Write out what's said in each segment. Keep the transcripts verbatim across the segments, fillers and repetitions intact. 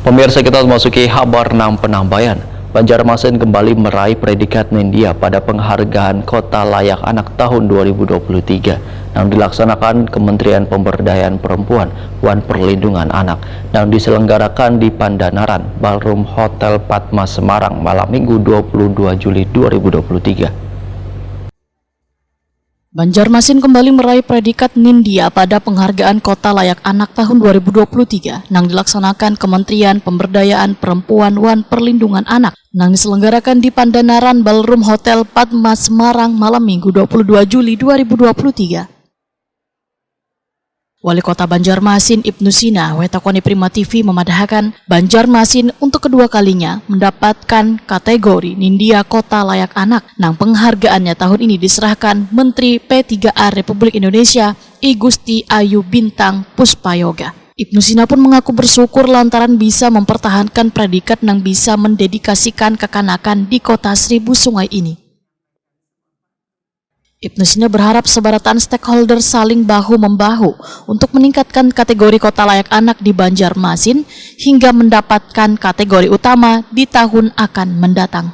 Pemirsa, kita memasuki habar nang penambayan. Banjarmasin kembali meraih predikat Nindia pada penghargaan Kota Layak Anak tahun dua ribu dua puluh tiga nang dilaksanakan Kementerian Pemberdayaan Perempuan wan Perlindungan Anak nang diselenggarakan di Pandanaran Ballroom Hotel Padma Semarang malam Minggu dua puluh dua Juli dua ribu dua puluh tiga. Banjarmasin kembali meraih predikat Nindia pada penghargaan Kota Layak Anak tahun dua ribu dua puluh tiga nang dilaksanakan Kementerian Pemberdayaan Perempuan wan Perlindungan Anak nang diselenggarakan di Pandanaran Ballroom Hotel Padma Semarang malam Minggu dua puluh dua Juli dua ribu dua puluh tiga. Wali Kota Banjarmasin Ibnu Sina, Wetakoni Prima T V memadahakan, Banjarmasin untuk kedua kalinya mendapatkan kategori Nindia Kota Layak Anak nang penghargaannya tahun ini diserahkan Menteri P tiga A Republik Indonesia I Gusti Ayu Bintang Puspayoga. Ibnu Sina pun mengaku bersyukur lantaran bisa mempertahankan predikat nang bisa mendedikasikan kekanakan di Kota Seribu Sungai ini. Ibnu Sina berharap sebarataan stakeholder saling bahu-membahu untuk meningkatkan kategori Kota Layak Anak di Banjarmasin hingga mendapatkan kategori utama di tahun akan mendatang.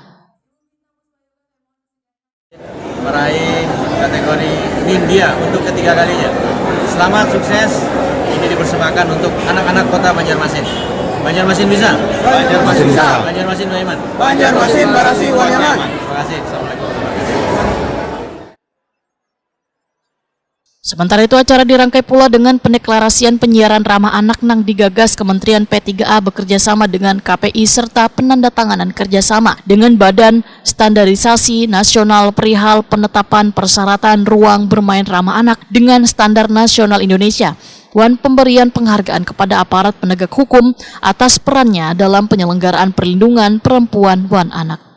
Meraih kategori Nindia untuk ketiga kalinya. Selamat, sukses. Ini dipersembahkan untuk anak-anak Kota Banjarmasin. Banjarmasin bisa. Banjarmasin bisa. Banjarmasin Waiman. Banjarmasin barasi wanyaman. Terima kasih. Assalamualaikum. Sementara itu, acara dirangkai pula dengan pendeklarasian penyiaran ramah anak nang digagas Kementerian P tiga A bekerjasama dengan K P I serta penandatanganan kerjasama dengan Badan Standarisasi Nasional perihal penetapan persyaratan ruang bermain ramah anak dengan standar nasional Indonesia wan pemberian penghargaan kepada aparat penegak hukum atas perannya dalam penyelenggaraan perlindungan perempuan wan anak.